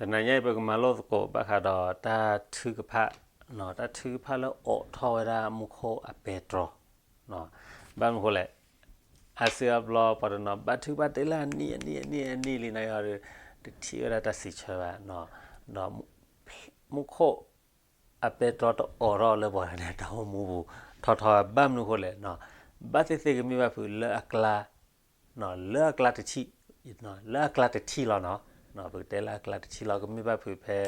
တနံၤညါအံၤ ပကမၤလိသကိးဘၣ်ဃးဒီးတၢ်ထုကဖၣ်, တၢ်ထုကဖၣ်လၢအိးထီၣ်ဝဲဒၣ်မူခိၣ်အပဲတြီ, ဘၣ်မနုၤဃိလဲၣ်, အါစုအါဘျီပှၤတနီၤ ဘါထုကဖၣ်တဲလၢအနံၣ်အနံၣ်အနံၣ်အနံၣ်လံန့ၣ်ဒီး တထံၣ်ဝဲဒၣ်တၢ်စံးဆၢဘၣ်, ဒီးမူခိၣ် အပဲတြီတအိးထီၣ်လၢပှၤန့ၣ် တၢ်အိၣ်မူပူၤထီထီ, ဘၣ်မနုၤဃိလဲၣ်, ဘၣ်သ့ၣ်သ့ၣ်ကမ့ၢ်ဘၣ်ဖုးလၢအကျါ, လၢအကျါတထံၣ်, လၢအကျါတထံၣ်လီၤနီၤ, ပကတဲလၢအကျါတထံၣ်လီၤ ကမ့ၢ်ဘၣ်ဖုးဖဲ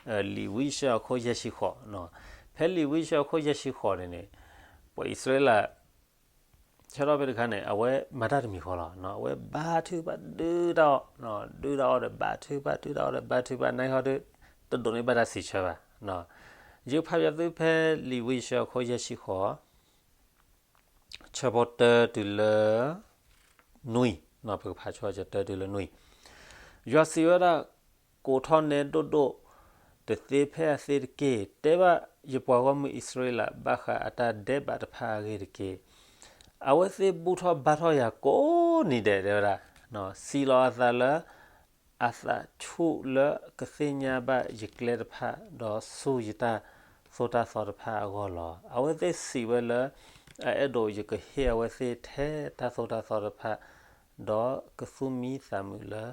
လံာ်ဝံယၡါယၤအခိၣ်ယဲၢ်ဆံဃိး, ဖဲလံာ်ဝံယၡါယၤအခိၣ်ယဲၢ်ဆံဃိးန့ၣ်န့ၣ်, ပှၤအံၣ်စရ့လး ဆၢထီၣ်ဖဲတခါန့ၣ် အဝဲမၤတၢ်တမံၤဃီလီၤ. အဝဲဘါထုကဖၣ်ဒုၣ်တၢ်အီၣ်, ဒုၣ်တၢ်အီၣ်ဒီးဘါထုကဖၣ်, ဒုၣ်တၢ်အီၣ်ဒီးဘါထုကဖၣ်, နာ်က့ဟီဒီး တဒိးန့ၢ်ဘၣ်တၢ်စံးဆၢဘၣ်. ယဖးဘၣ်သုဖဲလံာ်ဝံယၡါယၤအခိၣ်ယဲၢ်ဆံဃိး ဆၢဖိတၢတုၤလၢ နွံ, ပကဖးဆၢဖိတၢတုၤလၢနွံ, ယွၤစံးဝဲဒၣ်, ကိးထီၣ်နဲဒိၣ်ဒိၣ်တသ့ဖဲအသ့တက့ၢ်. တဲဘၣ်ယပှၤဂီၢ်မုၢ်အံၣ်စရ့လး ဘၣ်ဃးအတၢ်ဒဲးဘးတဖၣ်အဂ့ၢ်တက့ၢ်. အဝဲသ့ၣ်ဘူၣ်ထီၣ်ဘါထီၣ်ယၤကိးနံၤဒဲး တဲဝဲဒၣ်, စံးလီၤအသးလၢ အသးဆူၣ်လၢကသ့ၣ်ညါဘၣ်ယကျဲတဖၣ်, ဒီးစူၢ်ယတၢ်သိၣ်တၢ်သီတဖၣ်အဂီၢ်လီၤ. အဝဲသ့ၣ်စံးဝဲလၢ အအဲၣ်ဒိးယကဟ့ၣ်အဝဲသ့ၣ်ထဲတၢ်သိၣ်တၢ်သီတဖၣ်, ဒီးကသူၣ်မံသးမုာ်လၢ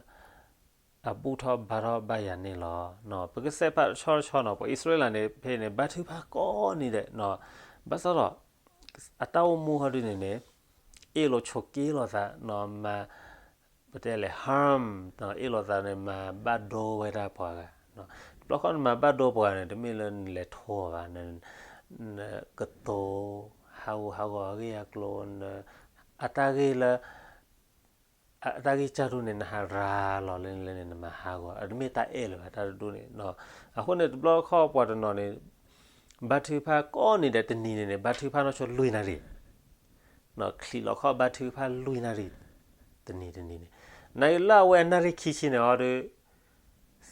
အဘူၣ်ထီၣ်ဘါထီၣ်ဘၣ်ယၤန့ၣ်လီၤ. ပကစဲးဖးတဆီတဆီနီၤ, ပှၤအံၣ်စရ့လးန့ၣ် ဖဲန့ၣ် ဘါထုကဖၣ်ကိးနံၤဒဲး, ဘၣ်ဆၣ်ဒီး အတၢ်အိၣ်မူဟီဒုန့ၣ်န့ၣ် အ့ၣ်လိာ်ဆိးက့လိာ်သး, မၤ ပတဲလဲၣ် harm, အ့ၣ်လိာ်သးန့ၣ် မၤဘၣ်ဒိဝဲဒၣ်ပှၤဂၤ, တဘျီဃီနမၤဘၣ်ဒိပှၤဂၤန့ၣ် တမ့ၢ်လၢနလဲၤထိအီၤဘၣ်, နကတိၤ ဟးဂူာ်ဟးဂီၤအဂ့ၢ်အကျိၤ, အတၢ်ဂ့ၢ်လၢ အတၢ်ဂ့ၢ်ကၢ်ဒိၣ်န့ၣ် နဟးရၤလီၤလၢန့ၣ် နမၤဟးဂီၤ, အတမ့ၢ်တၢ်အဲၣ်လၢၤဘၣ် တၢ်တဒိၣ်န့ၣ်. အဃိန့ၣ် တဘျီဃီပှၤတနီၤန့ၣ် ဘါထုကဖၣ်ကိးနံၤဒဲး တနံၤန့ၣ်န့ၣ် ဘါထုကဖၣ်နီၢ်ဆိလွံၢ်နၣ်ရံၣ်, ချံးလီၤခီၣ်ဘါထုကဖၣ်လွံၢ်နၣ်ရံၣ် တနံၤတနံၤန့ၣ်, နာ်က့လၢအဝဲအနၣ်ရံၣ်ခံဆံန့ၣ်အီၤဒီး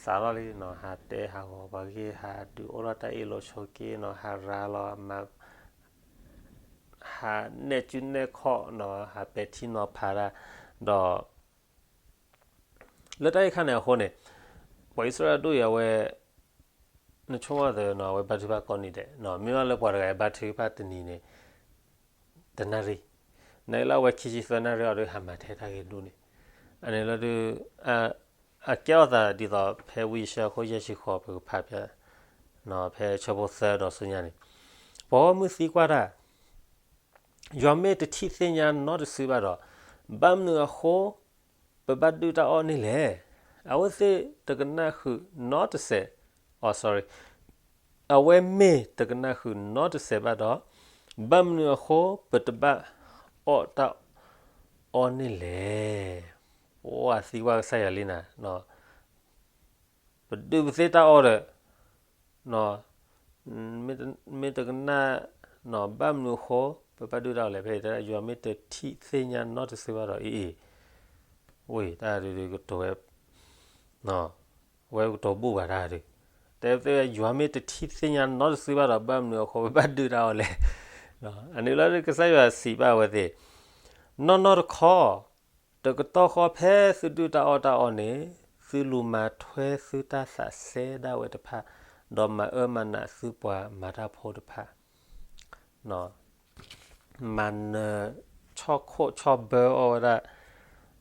စးထီၣ်လံနီၤ, ဟးတဲဟးဂီၤပှၤဂ့ၢ်, ဟးဒုးအိၣ်ထီၣ်တၢ်အ့ၣ်လိာ်ဆိးက့နီၤ, ဟးရၤလီၤ ဟးနဲၣ်စုနဲၣ်ခီၣ်နီၤ, ဟးပဲာ်ထံနီၤဖးတၢ်, ဒီး လၢတၢ်အံၤခါန့ၣ်အဃိန့ၣ် ပှၤအံၣ်စရ့လးဒိၣ်အံၤအဝဲ နဆိကမိၣ်သ့နီၤ, အဝဲဘါထုကဖၣ်ကိးနံၤဒဲး, မ့ၢ်ဘၣ်လၢပှၤတဂၤအံၤဘါထုကဖၣ်တနံၤန့ၣ် တနၣ်ရံၣ်, နာ်က့လၢအဝဲခံဆံသၢနၣ်ရံၣ်အီၤဒီး ဟးမၤထဲတၢ်ဂ့ၢ်ဒိၣ်န့ၣ်, အန့ၣ်လၢဒုး အကဲထီၣ်သးဒ်သိးဖဲဝံယၡါယၤအခိၣ်ယဲၢ်ဆံဃိး ပကဖးဖဲ ဖဲဆၢဖိသၢဒီးဆူညါန့ၣ်, ပှၤဂီၢ်မုၢ်သံကွၢ်တၢ်, ယွၤမ့ၢ်တထံၣ်သ့ၣ်ညါနီတစုဘၣ်ဒီး, ဘၣ်မနုၤအဃိ ပဘၣ်ဒုၣ်တၢ်အီၣ်န့ၣ်လဲၣ်. အဝဲသ့ၣ်တကနၣ်ဃုာ်နီတစဲး, အ sorry, အဝဲမ့ၢ်တကနၣ်ဃုာ်နီတစဲးဘၣ်ဒီး, ဘၣ်မနုၤအဃိ ပတဘၣ်အီၣ်တၢ်အီၣ်န့ၣ်လဲၣ်. ပှၤသံကွၢ်ကစၢ်ယွၤလံနၤ, ပဒုၣ်ပသ့ၣ်တၢ်အီၣ်ဒီး မ့ၢ်တကနၣ်, ဘၣ်မနုၤအဃိ ပဘၣ်ဒုၣ်တၢ်အီၣ်လဲၣ်. ဖဲအံၤတၢ် ယွၤမ့ၢ်တထံၣ်သ့ၣ်ညါနီတစုဘၣ်ဒီးအံၤ, ဝဲတၢ်ဒုးကတိၤဝဲ, ဝဲကတိၤဘူၣ်ဘၣ်တၢ်ဒုး, တဲသ့ၣ် ယွၤမ့ၢ်တထံၣ်သ့ၣ်ညါနီတစုဘၣ်ဒီး ဘၣ်မနုၤအဃိ ပဘၣ်ဒုၣ်တၢ်အီၣ်လဲၣ်. အန့ၣ်လီၤဒုး ကစၢ်ယွၤစံးဘၣ်အဝဲသ့ၣ်, နီၢ်နီၢ်တခီ တကတီၢ်ဃီဖဲသုဒုၣ်တၢ်အီၣ်တၢ်အီန့ၣ်, သုလူၤမၤထွဲသုတၢ်သးစဲဒၣ်ဝဲတဖၣ်, ဒီးမၤအၢမၤနးသုပှၤမၤတၢ်ဖိတဖၣ်, မၤနၢၤဆီၣ်ခိၣ်ဆီၣ်ဘၢအီၣ်ဝဲဒၣ်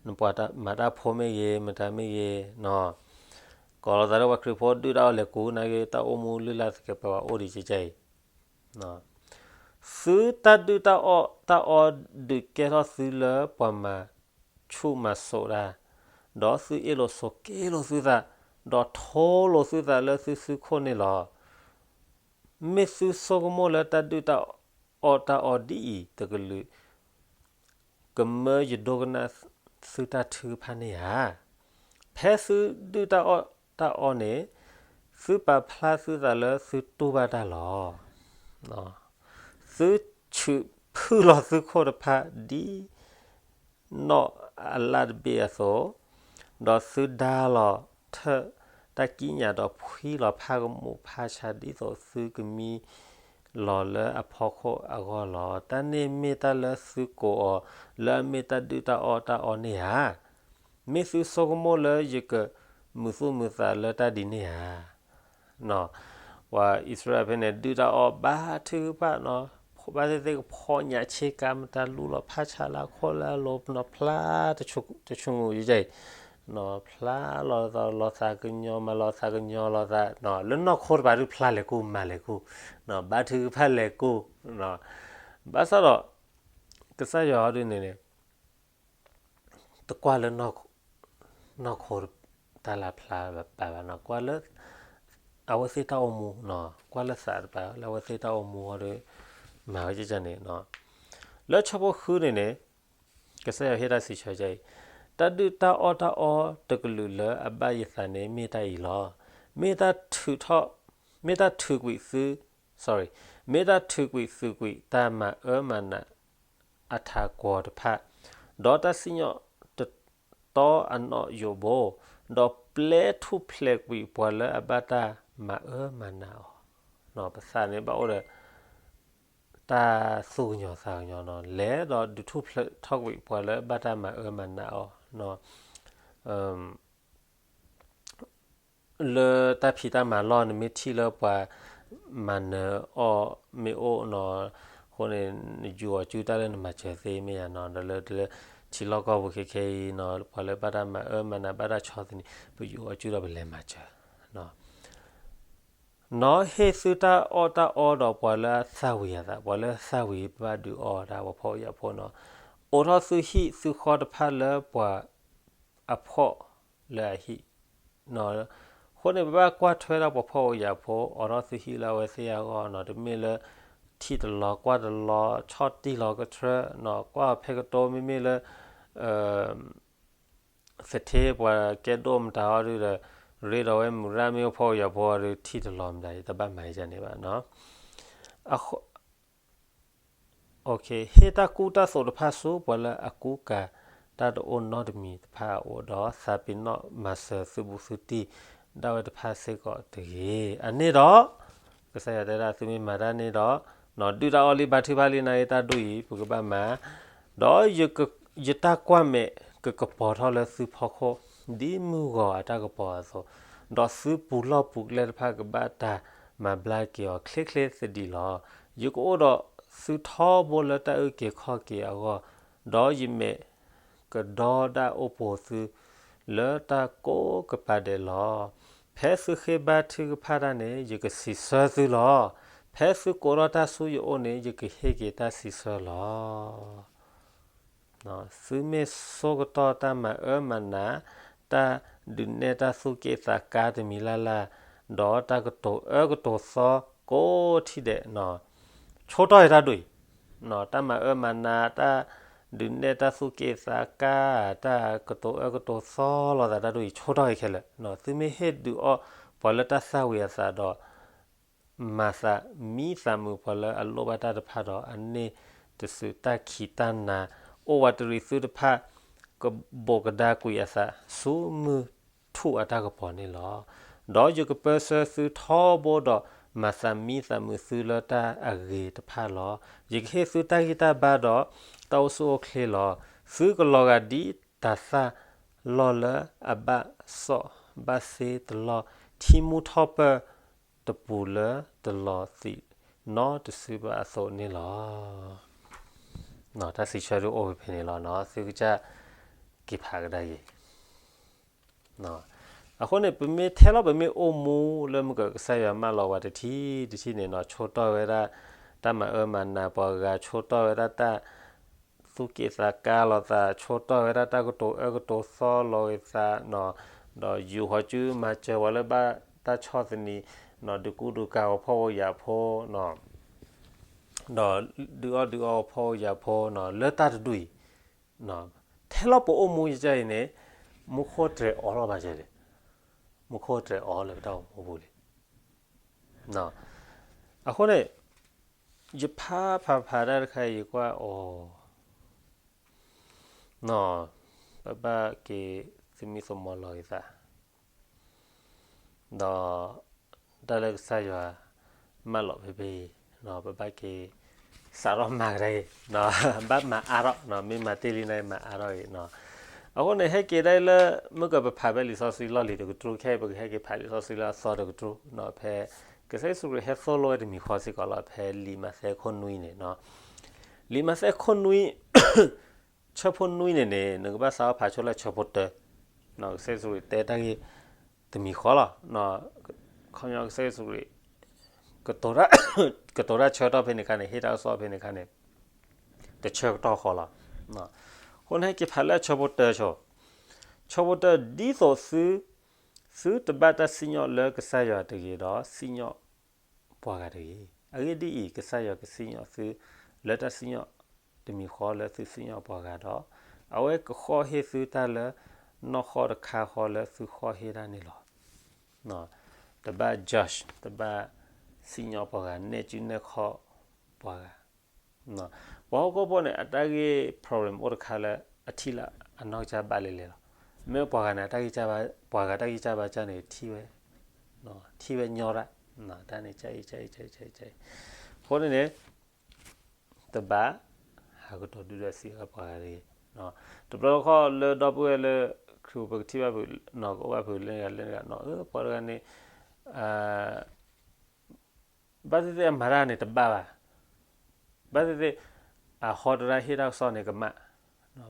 နပှၤမၤတၢ်ဖိမ့ၢ်ဂ့ၤ, မတၤမ့ၢ်ဂ့ၤ, ကိးလီၤသးလၢပှၤခရံာ်ဖိဒုၣ်တၢ်အီၣ်လဲၤကူ, နာ်က့တၢ်အိၣ်မူလုၢ်လၢ်သကဲးပဝးအိၣ်ဒံးကဲကဲအံၤ သုတၢ်ဒုၣ်တၢ်အီၣ်တၢ်အီဒုးကဲထီၣ်သုလၢပှၤမၤဆူၣ်မၤစိးတၢ်, ဒီးသုအ့ၣ်လိာ်ဆိးက့လိာ်သုသး, ဒီးထိလိာ်သုသးလၢသုစုခိၣ်န့ၣ်လီၤ. မ့ၢ်သုဆိကမိၣ်လၢတၢ်ဒုၣ်တၢ်အီၣ်တၢ်အီဒ်အံၤတကလုာ် ကမၢယဒိကနၣ်သုတၢ်ထုကဖၣ်န့ၣ်ဧါ. ဖဲသုဒုၣ်တၢ်အီၣ်တၢ်အီန့ၣ်, သုပာ်ဖျါသုသးလၢသုတူၢ်ဘၣ်တၢ်လီၤ. သုဆူးဖုၣ်လီၤသုခိၣ်တဖၣ်ဒ် နီၣ်အလၣ်တဘ့ၣ်အသိး, ဒီးသုဒါလီၤထၢၣ်တၢ်ကံးညာ်ဒီးဖှံလီၤဖးကမူၣ်ဖးဆါ ဒ်သိးသုကမံလီၤလၢအဖီခိၣ်အဂီၢ်လီၤ. တၢ်န့ၣ်မ့ၢ်တၢ်လၢသုကိးအီၤလၢအမ့ၢ်တၢ်ဒုၣ်တၢ်အီၣ်တၢ်အီန့ၣ်ဧါ. မ့ၢ်သုဆိကမိၣ်လၢယက မုာ်သူၣ်မုာ်သးလၢတၢ်ဒ်န့ၣ်ဧါ. ပှၤအံၣ်စရ့လးဖဲန့ၣ် ဒုၣ်တၢ်အီၣ်ဘါထုကဖၣ်နီၤ, ဘၣ်သ့ၣ်သ့ၣ်ကဖီညးဆ့ကၤမတၤလူလီၤဖးဆးလၢအခိၣ်လၢအလိၤနီၤ, ဖျါတဆူၣ်တဆူၣ်မူၤယဲၢ်အံၤ, ဖျါလီၤသးလီၤသးကညီၤ မၤလီၤသးကညီၤလီၤသး, လၢနီၢ်ခိတပၤဒုးဖျါလဲၤကူၣ်မၤလဲၤကူၣ်, ဘါထုကဖၣ်လဲၤကူၣ်, ဘၣ်ဆၣ်ဒီး ကစၢ်ယွၤဟီဒုန့ၣ်န့ၣ် တကွၢ်လၢ နီၢ်ခိတပၤတၢ်လၢဖျါဘၣ်ဘၣ်နီၤ, ကွၢ်လၢ အဝဲသ့ၣ်တၢ်အိၣ်မူနီၤ, ကွၢ်လၢသးတပၤ လၢအဝဲသ့ၣ်တၢ်အိၣ်မူအီၤဒီး မၤဝဲကန့ၣ်, လၢဆၢဖိဃုန့ၣ်န့ၣ် ကစၢ်ယွၤဟ့ၣ်တၢ်စံးဆၢအံၤ, တၢ်ဒုၣ်တၢ်အီၣ်တၢ်အီတကလုာ်လၢအဘၣ်ယသးန့ၣ် မ့ၢ်တၢ်အံၤလီၤ. မ့ၢ်တၢ်ထုးထီၣ်, မ့ၢ်တၢ်ထုးကွံာ်သု, sorry, မ့ၢ်တၢ်ထုးကွံာ်သုးကွံာ်တၢ်မၤအၢမၤနး အထးကွီၤတဖၣ်, ဒီးတၢ်စံၣ်ညီၣ်တတီအနီၣ်ယိာ်ဘိ, ဒီးပျဲထူၣ်ဖျဲးကွံာ်ပှၤလၢအဘၣ်တၢ်မၤအၢမၤနးအီၤ, ပသးန့ၣ်ဘၣ်အိၣ်ဒီး တၢ်သူၣ်ကညီၤသးကညီၤနီၤ, လဲၤဒီးဒုးထူၣ်ဖျဲးထီၣ်ကွံာ်ပှၤလၢဘၣ်တၢ်မၤအၢမၤနးအီၤ လၢတၢ်ဖံးတၢ်မၤလီၢ် နမ့ၢ်ထံၣ်လၢပှၤမၤနၢၤအီၣ်မ့ၢ်အိၣ်နီၤ, အဃိန့ၣ် နယူာ်အီၤစုတၢ်လၢနမၤစၢၤသ့မ့ၢ်ယါနီၤ, ဒီးလၢ လၢထံလီၢ်ကီၢ်ပူၤခဲခဲအံၤနီၤ, ပှၤလၢဘၣ်တၢ်မၤအၢမၤနးဘၣ်တၢ်ဆီၣ်သနံး ပယူာ်အီၤစုဒီးပလဲၤမၤစၢၤ နီၢ်ဟ့ၣ်သုတၢ်အီၣ်တၢ်အီဒီးပှၤလၢအသၣ်ဝံၤအသး, ပှၤလၢသၣ်ဝံၤဘၣ်ဒုးအီၣ်တၢ် ပှၤဖှီၣ်ယာ်ဖိနီၤ, အိးထီၣ်သုဟံၣ်သုဃီတဖၣ်လၢပှၤအဖှီၣ်လၢအဟံၣ်, အဃိန့ၣ် ပဘၣ်ကွၢ်ထွဲဒၣ်ပှၤဖှီၣ်ယာ်ဖိ အိးထီၣ်သုဟံၣ်လၢအဝဲသ့ၣ်အဂီၢ်နီၤ, တမ့ၢ်လၢ ထံၣ်တလီၤကွၢ်တလီၤ ဆီၣ်တံၢ်လီၤကထြၢနီၤ, ကွၢ်ဖဲကတိၤ မ့မ့ၢ်လၢ သထ့ပှၤကဲဒိၣ်မတၤဟီဒုဒီး ရ့ဒီးဝဲမုၢ်ရၣ်မ့ၢ်အိၣ်ဖှီၣ်ယာ်ဖိအီၤဒီး ထံၣ်တလီၤမတၤ ယတဘၣ်မၤယန့ၣ်ဘၣ်နီၤ, ဟ့ၣ်တၢ်ကူၣ်တၢ်သိးတဖၣ်ဆူပှၤလၢအကူကၤတၢ်တအိၣ်နီတမံၤတဖၣ်အအိၣ်ဒီး သးပ့ၤနီၣ်မၤစၢၤသုဘူးသုတံၢ်ဒၣ်ဝဲတဖၣ်စ့ၢ်ကီးတဂ့ၤ. အန့ၣ်ဒီး ကစၢ်ယွၤတဲဒၣ်သုမ့ၢ်မၤတၢ်န့ၣ်ဒီး ဒုၣ်တၢ်အီၣ်လံဘါထုကဖၣ်လံန့ၣ် တၢ်ဒိၣ်အံၤ ပကဘၣ်မၤ ဒီးယတၢ်ကွၢ်မဲာ်ကကပီၤထီၣ်လၢသုဖီခိၣ် ဒ်မုၢ်ဂီၤအတၢ်ကပီၤအသိး, ဒီးသုပူၤလီၢ်ပူၤကျဲတဖၣ်ကဘၣ်တၢ်မၤဘျါက့ၤအီၤချ့ချ့သဒံးလီၤ. ယကအိၣ်ဒီးသုထီဘိလၢတၢ်အုၣ်က့ၤခီၣ်က့ၤအဂီၢ်, ဒီးယမဲာ်ကဒီဒၣ်အိၣ်ပိာ်သု လၢတၢ်ကိးကပၤဒဲးလီၤ. ဖဲသုဃ့ဘါထုကဖၣ်တၢ်န့ၣ် ယကစံးဆၢသုလီၤ. ဖဲသုကိးထီၣ်တၢ်ဆူယအိၣ်န့ၣ် ယကဟ့ၣ်က့ၤတၢ်စံးဆၢလီၤ. သုမ့ၢ်ဆိကတီၢ်တၢ်မၤအၢမၤနး, တၢ်ဒုးနဲၣ်တၢ်သူၣ်က့ၣ်သးကါတမံၤလၢ်လၢ်, ဒီးတၢ်ကတိၤအၢကတိၤသီကိးထံၣ်ဒဲး, ဆိတီၢ်အံၤတၢ်ဒိၣ်အံၤ, တၢ်မၤအၢမၤနး, တၢ်ဒုးနဲၣ်တၢ်သူၣ်က့ၣ်သးကါ, တၢ်ကတိၤအၢကတိၤသီလိာ်သးတၢ်ဒိၣ်အံၤ ဆိတီၢ်အံၤခဲလၢာ်. သုမ့ၢ်ဟ့ၣ်ဒုးအီၣ်ပှၤလၢတၢ်သၣ်ဝံၤအသးဒီး မၤသးမံသးမုာ်ပှၤလၢအလိၣ်ဘၣ်တၢ်တဖၣ်ဒီး အန့ၢ်တစုတၢ်ခံးတၢ်နၤ, အိၣ်ဝးတရံးသုတဖၣ် ကဘိးကဒါကွံာ်အသး ဆူမုၢ်ထူၣ်အတၢ်ကပီၤန့ၣ်လီၤ. ဒီးယကပၢဆှၢသုထီဘိဒီး မၤသးမံသးမုာ်သုလၢတၢ်အဂ့ၤတဖၣ်လီၤ. ယကဟ့ၣ်သုတၢ်ဂံၢ်တၢ်ဘါဒီး တၢ်အိၣ်ဆူၣ်အိၣ်ချ့လီၤ. သုကလီၤဂာ်ဒ်တၤသၣ်လီၢ်လၢအဘၣ်စီၣ်ဘၣ်ဆ့တလီၢ်, ထံမူထီၣ်ပၢၢ်တပူၤလၢတလီၤသံးနီတစုဘၣ်အသိးန့ၣ်လီၤ. တၢ်စံးဆၢဒုးအိၣ်ဝဲဖဲန့ၣ်လီၤ. သုကစၢ်က့ၤဖးကဒါက့ၤ အဃိန့ၣ် ပမ့ၢ်ထဲလီၤ ပမ့ၢ်အိၣ်မူလၢမုၢ်ကၢးကစၢ်ယွၤမၢလီၤဝဲတထံၣ်တထံၣ်န့ၣ်နီၤ, ဆိတီၢ်ဝဲဒၣ် တၢ်မၤအၢမၤနးပှၤဂၤ, ဆိတီၢ်ဝဲဒၣ်တၢ် သူၣ်က့ၣ်သးကါလိာ်သး, ဆိတီၢ်ဝဲဒၣ်တၢ်ကတိၤအၢကတိၤသီလိာ်သး, ဒီးယူာ်ဃီၤစုမၤစၢၤပှၤလၢဘၣ်တၢ်ဆီၣ်သနံး, ဒုးကူဒုးကၤပှၤဖှီၣ်ဖိယာ်ဖိ, ဒီးဒုးအီၣ်ဒုးအီပှၤဖှီၣ်ဖိယာ်ဖိ လၢတၢ်တဒူၣ်အံၤ ထဲလီၤပအိၣ်မူယဲအံၤန့ၣ် မူခိၣ်တြဲၤအီလီၤဘၣ်ယဲလဲၣ်, မူခိၣ်တြဲၤအီလၢပတၢ်အိၣ်မူပူၤလံ. အဃိန့ၣ် ယဖးဖးဖးတၢ်တခါအံၤ ယကွၢ်အီၤ ပဘၣ်က့ၤသမံသမိးလီၤက့ၤသး ဒီး တၢ်လၢကစၢ်ယွၤမၢလီၤဖဲဖဲအံၤ ပဘၣ်က့ၤ စးထီၣ်မၤကဒါအံၤ ဘၣ်မၤအါထီၣ် မ့ၢ်မၤတ့ၢ်လံန့ၣ် မၤအါထီၣ်အံၤ. အဃိန့ၣ် ဟဲက့ၤဒၣ်လၢ မ့ၢ်ကပဖးဖဲလံာ်စီဆှံလီၢ်လံၤတကတြူၢ် ခဲအံၤပကဟဲက့ၤဖးလံာ်စီဆှံလၢအသီတကတြူၢ်နီၤ ဖဲ ကစၢ်ယ့ၣ်ၡူးခရံာ်ဟဲသိၣ်လိဝဲတမံၤဃီစ့ၢ်ကီးလီၤ ဖဲလံာ်မးသဲခိၣ်နွံန့ၣ်နီၤ. လံာ်မးသဲခိၣ်နွံ ဆၢဖိနွံန့ၣ်န့ၣ် နကဘၣ်စးထီၣ်ဖးဆိလၢဆၢဖိတၢ ကစၢ်ယ့ၣ်ၡူးခရံာ်တဲတၢ်ဂ့ၢ်တမံၤဃီလီၤ. ခီပညီကစၢ်ယ့ၣ်ၡူးခရံာ် ကတိၤတၢ်ဆၢကတီၢ်ဖဲန့ၣ်အခါန့ၣ် ဟ့ၣ်တၢ်ကစီၣ်ဖဲန့ၣ်အခါန့ၣ် တဆၢကတီၢ်ဃီလီၤ. အဃိန့ၣ်ဟဲက့ၤဖးလၢဆၢဖိတၢဆိ ဆၢဖိတၢ ဒ်သိးသု သုတဘၣ်တၢ်စံၣ်ညီၣ်လၢကစၢ်ယွၤတဂ့ၤဒီး စံၣ်ညီၣ်ပှၤဂၤတဂ့ၤ. အဂ့ၢ်ဒ်အံၤ, ကစၢ်ယွၤကစံၣ်ညီၣ်သု လၢတၢ်စံၣ်ညီၣ်တမံၤဃီလၢသုစံၣ်ညီၣ်ပှၤဂၤဒီး အဝဲကဃီၣ်ဟ့ၣ်သုတၢ်လၢ နီၢ်ဃီၣ်တခါဃီလၢသုဃီၣ်ဟ့ၣ်တၢ်န့ၣ်လီၤ. တဘၣ် judge တဘၣ်စံၣ်ညီၣ်ပှၤဂၤ နဲၣ်စုနဲၣ်ခီၣ်ပှၤဂၤ ပှၤဟီၣ်ခိၣ်ဖိန့ၣ် အတၢ်ဂ့ၢ် problem အိၣ်တခါလၢ အထံၣ်လၢအနီၢ်ကစၢ်ဘၣ်လဲၣ်လဲၣ်လီၤ. မ့ၢ်ပှၤဂၤန့ၣ် ပှၤဂၤတၢ်ဂံၢ်စၢ်ဘါစၢ်န့ၣ် ထံၣ်ဝဲ ထံၣ်ဝဲညီတၢ် တၢ်န့ၣ် ကၢအံၤ ကၢအံၤ ကၢအံၤ ကၢအံၤ အဃိန့ၣ်န့ၣ် တဘၣ်ဟးကတီၤဒုၣ်ဒါစံးအၢပှၤဂၤတဂ့ၤ. တဘျီတခီၣ်လၢဒီပုၢ်ဝဲၢ်လၢ ခရံာ်ပကထံၣ်ဘၣ်ဖုး ကအိၣ်ဘၣ်ဖုးလၢန့ၣ်ဂၤလၢန့ၣ်ဂၤနီၤ အၢ ပှၤတဂၤန့ၣ် ဘၣ်သ့ၣ်သ့ၣ်အမၤတၢ်န့ၣ်တဘၣ်ဘၣ်. ဘၣ်သ့ၣ်သ့ၣ် အဟီတရၣ်ဟ့ၣ်တၢ်ကစီၣ်န့ၣ်ကမၣ်.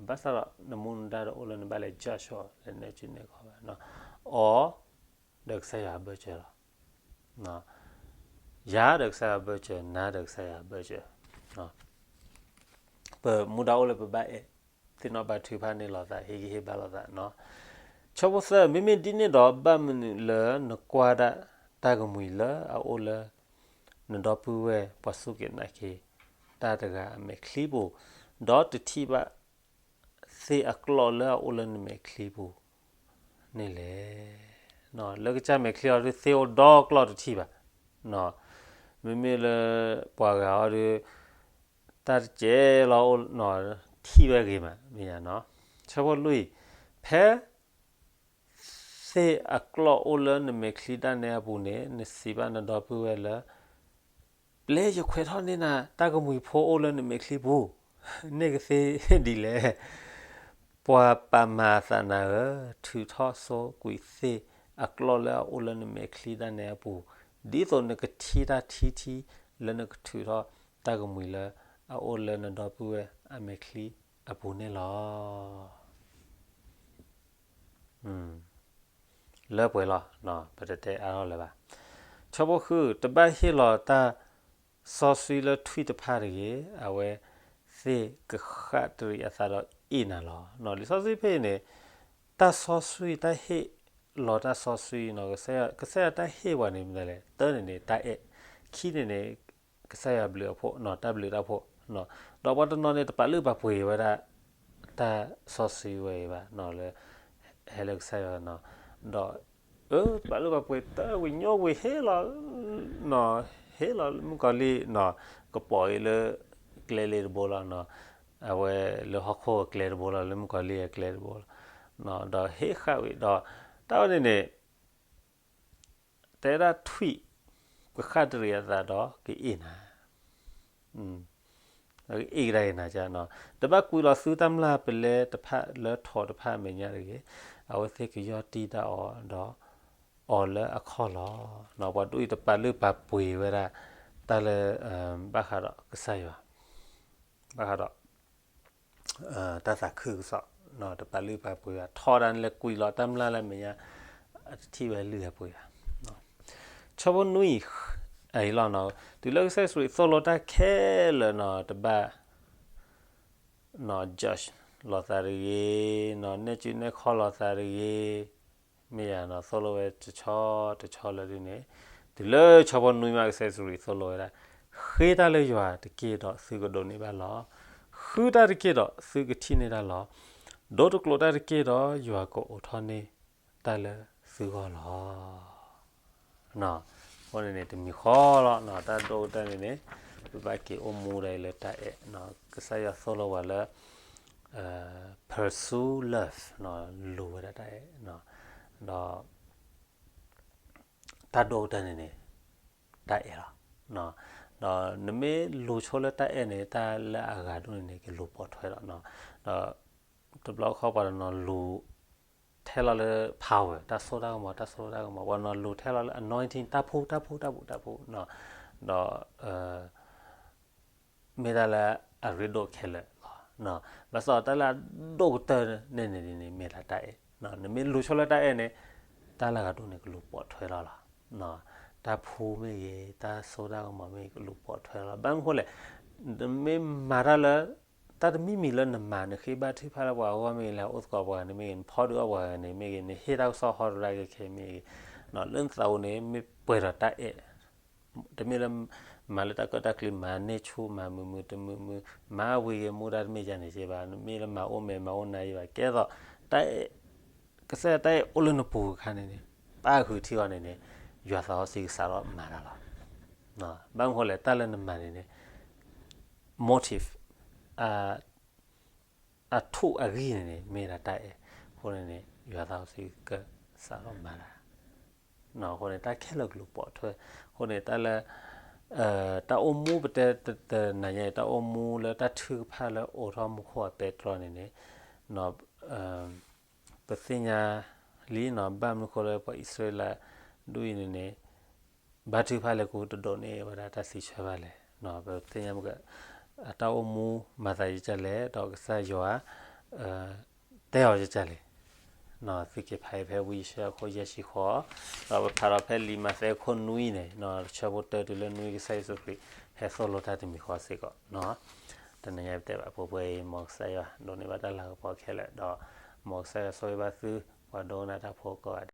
ဘၣ်ဆၣ်ဒီး နမူနဒါတအိၣ်လၢနဘၣ်လဲၤ judge အီၤ လၢနဲၣ်စုနဲၣ်ခီၣ်ဘၣ်. အီၤဒီးကစၢ်ယွၤအဘၢၣ်စၢၤလီၤ. ယၤဒီးကစၢ်ယွၤအဘၢၣ်စၢၤ, နၤဒီးကစၢ်ယွၤအဘၢၣ်စၢၤ. ပမူဒါအိၣ်လၢပဘၣ်အဲၣ်သ့ၣ်နီၣ်ဘါထုကဖၣ်န့ၢ်လိာ်သး, ဟ့ၣ်ဂံၢ်ဟ့ၣ်ဘါလိာ်သးနီၤ. ဆၢဖိသၢ, မ့မ့ၢ်ဒ်န့ၣ်ဒီး ဘၣ်မနုၤလၢနကွၢ်ဒၣ်တၢ်ကမှံၤလၢအအိၣ်လၢ နဒီပုၢ်ဝဲၢ်ပှၤစူၢ်က့ၤနာ်က့ၤတၢ်တဂၤအမဲာ်ချံပူၤ, ဒီးတထံၣ်ဘၣ်သ့ၣ်အကျီၢ်လၢအအိၣ်လၢနမဲာ်ချံပူၤန့ၣ်လဲၣ်. လၢကစၢ်မဲာ်ချံအီၤဒုးသ့အိၣ်ဒီကျီၢ်တထံၣ်ဘၣ်. မ့မ့ၢ်လၢပှၤဂၤအီၤဒုး တၢ်တစဲးလီၤ ထံၣ်ဝဲဂ့ၤမး မ့ၢ်ယါနီၤ. ဆၢဖိလွံၢ်, ဖဲ သ့ၣ်အကျီၢ်အိၣ်လၢနမဲာ်ချံဒၣ်နဲအပူၤန့ၣ် နစံးဘၣ်နဒီပုၢ်ဝဲၢ်လၢ ပျဲယခွဲးထီၣ်န့ၢ်နၤ တၢ်ကမှံၤဖိအိၣ်လၢနမဲာ်ချံပူၤ, န့ၢ်ကသ့ဒ်လဲၣ်. ပှၤပာ်မၤအသးနၤဧၢ, ထုးထီၣ်ဆိကွံာ်သ့ၣ်အကျီၢ်လၢအအိၣ်လၢနမဲာ်ချံဒၣ်နဲအပူၤ, ဒ်သိးနကထံၣ်တၢ်ထံထံလၢနကထုးထီၣ်တၢ်ကမှံၤလၢအအိၣ်လၢနဒီပုၢ်ဝဲၢ်အမဲာ်ချံအပူၤန့ၣ်လီၤ. လၢပှဲၤလီၤ, ပတတဲအါထီၣ်လၢၤဘၣ်. ဆၢဖိဃု, တဘၣ်ဟ့ၣ်လီၤတၢ်စီဆှံလၢထွံၣ်တဖၣ်တဂ့ၤ, အဝဲသ့ၣ်ကဃၣ်တရံးအသးဒီးအ့ၣ်နၤလီၤ. လံာ်စီဆှံဖဲအံၤန့ၣ် တၢ်စီဆှံ တၢ်ဟ့ၣ်လီၤတၢ်စီဆှံနီၤ, ကစၢ်ယွၤတၢ်ဟ့ၣ်ပှၤန့ၣ်မနုၤလဲၣ်. တၢန့ၣ်န့ၣ် တၢ်အဲၣ်, ခံန့ၣ်န့ၣ် ကစၢ်ယွၤဘျုးအဖှိၣ်နီၤ, တၢ်ဘျုးတၢ်ဖှိၣ်နီၤ, ဒီးပှၤတနီၤန့ၣ် တပာ်လုၢ်ပာ်ပှ့ၤဝဲဒၣ် တၢ်စီဆှံဝဲအံၤဘၣ်နီၤ, လၢ ဟဲလၢကစၢ်ယွၤနီၤ, ဒီး အၢ ပာ်လုၢ်ပာ်ပှ့ၤတၢ်ဝံၤညီဝံၤဟ့ၣ်လီၤနီၤ, ဟ့ၣ်လီၤလၢမုၣ်ကီၤလံၢ်နီၤ, ကပီၤအံၤလၢကျဲလ့တဘိလီၤနီၤ, အဝဲလၢဟီၣ်ခိၣ်အကျဲတဘိလီၤ, လၢမုၣ်ကီၤလံၢ်အကျဲတဘိလီၤ, ဒီးဟ့ၣ်ဃာ်ဝံၤဒီး တၢ်ဝဲန့ၣ်န့ၣ် တဲဒၣ်ထွံၣ် ကဃၣ်တရံးအသးဒီးကအ့ၣ်နၤ အ့ၣ်ကဒါက့ၤနၤ, တဘၣ်ကွံာ်လီၤသုတၢ်မျၢ်ပလဲတဖၣ်လၢထိးတဖၣ်အမဲာ်ညါတဂ့ၤ, အဝဲသ့ၣ်ကယီၢ်တံၢ်တၢ်အီၣ်ဒီးအီၤလၢအခီၣ်လီၤ. ပှၤဒ်အံၤတပာ်လုၢ်ပာ်ပှ့ၤဝဲဒၣ် တၢ်လၢ ဘၣ်ဃးဒီးကစၢ်ယွၤ ဘၣ်ဃးဒီး တၢ်သးခုကစီၣ်, တပာ်လုၢ်ပာ်ပှ့ၤဘၣ်, ထီဒါန့ၣ်လဲၤကွံာ်လီၤတၢ်မျၢ်လၢအမဲာ်ညါ, အတထံၣ်ဝဲလုၢ်အပှ့ၤဘၣ်. ဆၢဖိနွံအံၤလီၤ, တုၤလၢကစၢ်ယ့ၣ်ၡူးခရံာ်သိၣ်လိတၢ်ခဲလၢာ်နီၤ, တဘၣ် judge လိာ်သးတဂ့ၤ, နဲၣ်စုနဲၣ်ခီၣ်လိာ်သးတဂ့ၤ, မ့ၢ်ယါနီၤ, သိၣ်လိဝဲတဆီတဆီလၢဒ်န့ၣ်, တုၤလၢဆၢဖိနွံမး ကစၢ်ယ့ၣ်ၡူးခရံာ်သိၣ်လိဝဲဒၣ်, ဃ့တၢ်လၢယွၤတက့ၢ်ဒီးသုကဒိးန့ၢ်ဘၣ်လီၤ. ဃုတၢ်တက့ၢ်ဒီးသုကထံၣ်န့ၢ်တၢ်လီၤ. ဒိတကျိးတၢ်တက့ၢ်ဒီး ယွၤကအိးထီၣ်န့ၢ်တၢ်လၢသုဂီၢ်လီၤ. အဃိန့ၣ်န့ၣ် တမံၤဃီလီၤ, တၢ်ဒိၣ်ကတၢၢ်န့ၣ်န့ၣ် ပဘၣ်က့ၤအိၣ်မူဒၣ်အံၤလၢတၢ်အဲၣ်, ကစၢ်ယွၤသိၣ်လိဝဲလၢ pursue love လိၤဝဲဒၣ်တၢ်အဲၣ်, ဒီး တၢ်ဒိၣ်ကတၢၢ်န့ၣ်န့ၣ် တၢ်အဲၣ်လီၤ. ဒီးနမ့ၢ်လိၤဆိလၢတၢ်အဲၣ်န့ၣ် တၢ်လၢအဂၤဒိၣ်န့ၣ်န့ၣ် ကလိၤပိာ်ထွဲလီၤ. ဒီး တဘျီခီပှၤတနီၤလူၤထဲလီၤလၢ power တၢ်စိတၢ်ကမီၤ တၢ်စိတၢ်ကမီၤ ပှၤတနီၤလူၤထဲလီၤလၢ anointing တၢ်ဖှူ တၢ်ဖှူ တၢ်ဖှူ တၢ်ဖှူ ဒီး မ့ၢ်တၢ်လၢအရ့ဒိၣ်ခဲလၢာ်လီၤ. ဘၣ်ဆၣ်တၢ်လၢအဒိၣ်ကတၢၢ်န့ၣ်န့ၣ်န့ၣ် မ့ၢ်ဒၣ်တၢ်အဲၣ်, နမ့ၢ်လူၤဆိလၢတၢ်အဲၣ်န့ၣ် တၢ်လၢအဂၤဒိၣ်န့ၣ် ကလူၤပိာ်ထွဲလီၤလီၤ. တၢ်ဖှူမ့ၢ်ဂ့ၤ တၢ်စိတၢ်ကမီၤမ့ၢ်ဂ့ၤ ကလူၤပိာ်ထွဲလီၤလီၤ. ဘၣ်မနုၤဃိလဲၣ်, နမ့ၢ်မၤတၢ်လၢ တၢ်တမံၤမံၤလၢနမၤ နဃ့ဘါထုကဖၣ်လၢပှၤအဂီၢ်မ့ၢ်ဂ့ၤ လဲၤအိၣ်သကိးပှၤဂၤန့ၣ်မ့ၢ်ဂ့ၤ နဖီဒုးအီၣ်ပှၤဂၤန့ၣ်မ့ၢ်ဂ့ၤ နဟ့ၣ်တၢ်ကစီၣ်ဟီတရၣ်က့ခဲမ့ၢ်ဂ့ၤ, လၢနသးပူၤန့ၣ် မ့ၢ်ပှဲၤဒီးတၢ်အဲၣ် တမ့ၢ်လၢ မၤလၢတၢ်ကၢၣ်တၢ်ကျူ မၤန့ၢ်ဆူၣ် မၤမုာ်မုာ်တမုာ်မုာ် မၤဝံၤဂ့ၤမူဒါတမ့ၢ်ယၤန့ၣ်က့ဘၣ်, နမ့ၢ်လၢမၤအိၣ်မဲာ်မၤအိၣ်နါယံၤဘၣ် ကဲသိး တၢ်အဲၣ် ကစၢ်ယွၤတၢ်အဲၣ်အိၣ်လၢနပူၤအခါန့ၣ်န့ၣ် တၢ်အဂုာ်ထံအီၤန့ၣ်န့ၣ် ယွၤသးစီဆှံကစးထီၣ်မၤတၢ်လီၤ. ဘၣ်မနုၤဃိလဲၣ် တၢ်လၢနမၤန့ၣ်န့ၣ် motive အထူၣ်အဂံၢ်န့ၣ်န့ၣ် မ့ၢ်ဒၣ်တၢ်အဲၣ်အဃိန့ၣ်န့ၣ် ယွၤသးစီဆှံကစးထီၣ်မၤတၢ် အဃိန့ၣ် တၢ်ခဲလၢာ်ကလူၤပိာ်ထွဲ, အဃိန့ၣ် တၢ်လၢ တၢ်အိၣ်မူပတဲတနၤညါအံၤ တၢ်အိၣ်မူလၢတၢ်ထုကဖၣ်လၢအိးထီၣ်မူခိၣ်အပဲတြီန့ၣ်န့ၣ် ပသ့ၣ်ညါလံနီၤ ဘၣ်မနုၤဃိလၢပှၤအံၣ်စရ့လးဒ်အံၤန့ၣ်န့ၣ် ဘါထုကဖၣ်လဲၤကူတဒိးန့ၢ်ဝဲဒၣ်တၢ်သံဆၢဘၣ်လဲၣ်. ပသ့ၣ်ညါမ့ၢ်က အတၢ်အိၣ်မူမၤသးဒ်လဲၣ် ဒီးကစၢ်ယွၤ တဲအီၤဒ်လဲၣ်. သုက့ၤဖးအံၤဖဲဝံယၡါယၤခိၣ်ယဲၢ်ဆံဃိး, ဒီးပဖးဒီးဖဲလံာ်မးသဲခိၣ်နွံန့ၣ် ဆၢဖိတၢတုၤလၢနွံ ကစၢ်ယ့ၣ်ၡူးခရံာ် ဟဲသိၣ်လိတၢ်တမံၤဃီစ့ၢ်ကီး. တနံၤညါပတဲဘၣ်ပှဲၤပှဲၤအံၤ မ်ကစၢ်ယွၤဒိးန့ၢ်ဘၣ်တၢ်လၤကပီၤခဲလၢာ် ဒီးမ်ကစၢ်ယွၤဆိၣ်ဂ့ၤဘၣ်သု ပှၤဒိကနၣ်တၢ်ဖိကိးဂၤဒဲး.